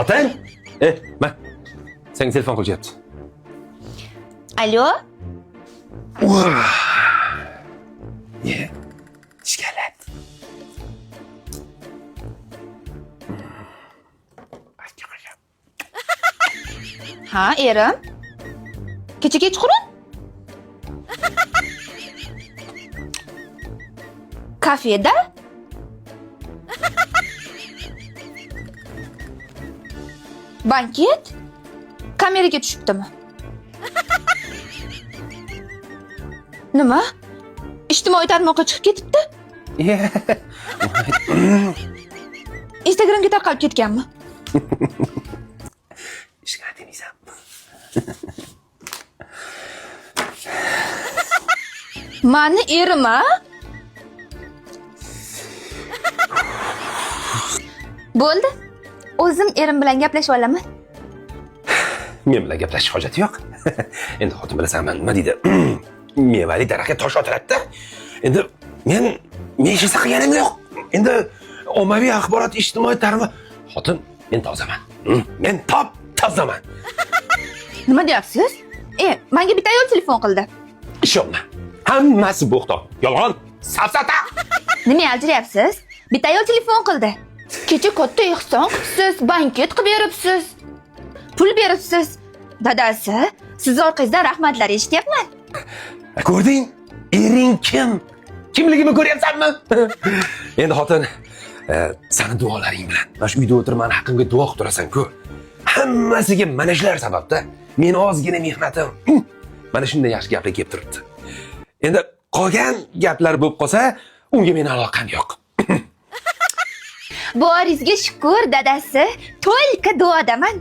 Xotin, ma, senga telefon qilishyapti. Alo? Ye, ishkalat. Ha, erim. Kecha kechqurun? Kafeda? Banket? Kameraga tushibdimi? Nima? Ijtimoiy tarmoqqa chiqib ketibdi? Ye. Instagramga tarqalib ketganmi? Ishkalat demaysan. Mani erim, a? Bo'ldi. O'zim erim bilan gaplashib olaman. Men bilan gaplashish hojati yo'q. Endi xotin bilasanmi, nima deydi? Mevali daraxtga tosh otiladi-da. Endi men hech narsa qilganim yo'q. Endi ommaviy axborot, ijtimoiy tarmoq. Xotin, men tozaman. Men top tozaman. Nima deyapsiz? Menga bitta ayol telefon qildi. Ishonma. Hammasi bo'xton. Yolg'on, safsata. Nima aljiryapsiz? Bitta ayol telefon qildi. Kecha katta ehson qilibsiz, banket qilib beribsiz. Pul beribsiz. Dadasi, siz orqangizdan rahmatlar eshityapman. Ko'rding? Ering kim? Kimligimni ko'ryapsanmi? Endi xotin, sani duolaring bilan mana shu uyda o'tirib mani haqqimga duo qilib turasan-ku. Hammasiga mana shular sababda. Men ozgina mehnatim mana shunday yaxshi gaplar kelib turibdi. Endi qolgan gaplar bo'lib qolsa, unga meni aloqam yo'q. Boringizga shukur, dadasi. To'lka duodaman.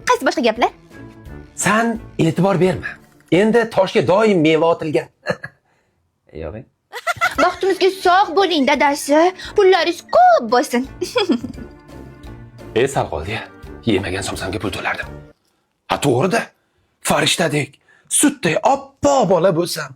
Qaysi boshqa gaplar? San e'tibor berma. Endi toshga doim meva otilgan. Yo'q. Baxtimizga sog' bo'ling, dadasi. Pullaringiz ko'p bo'lsin. Sal qoldi ya. Yemagan somsamga pul to'lardim. Ha, to'g'ri-da. Farishtadek, sutday oppoq bola bo'lsam.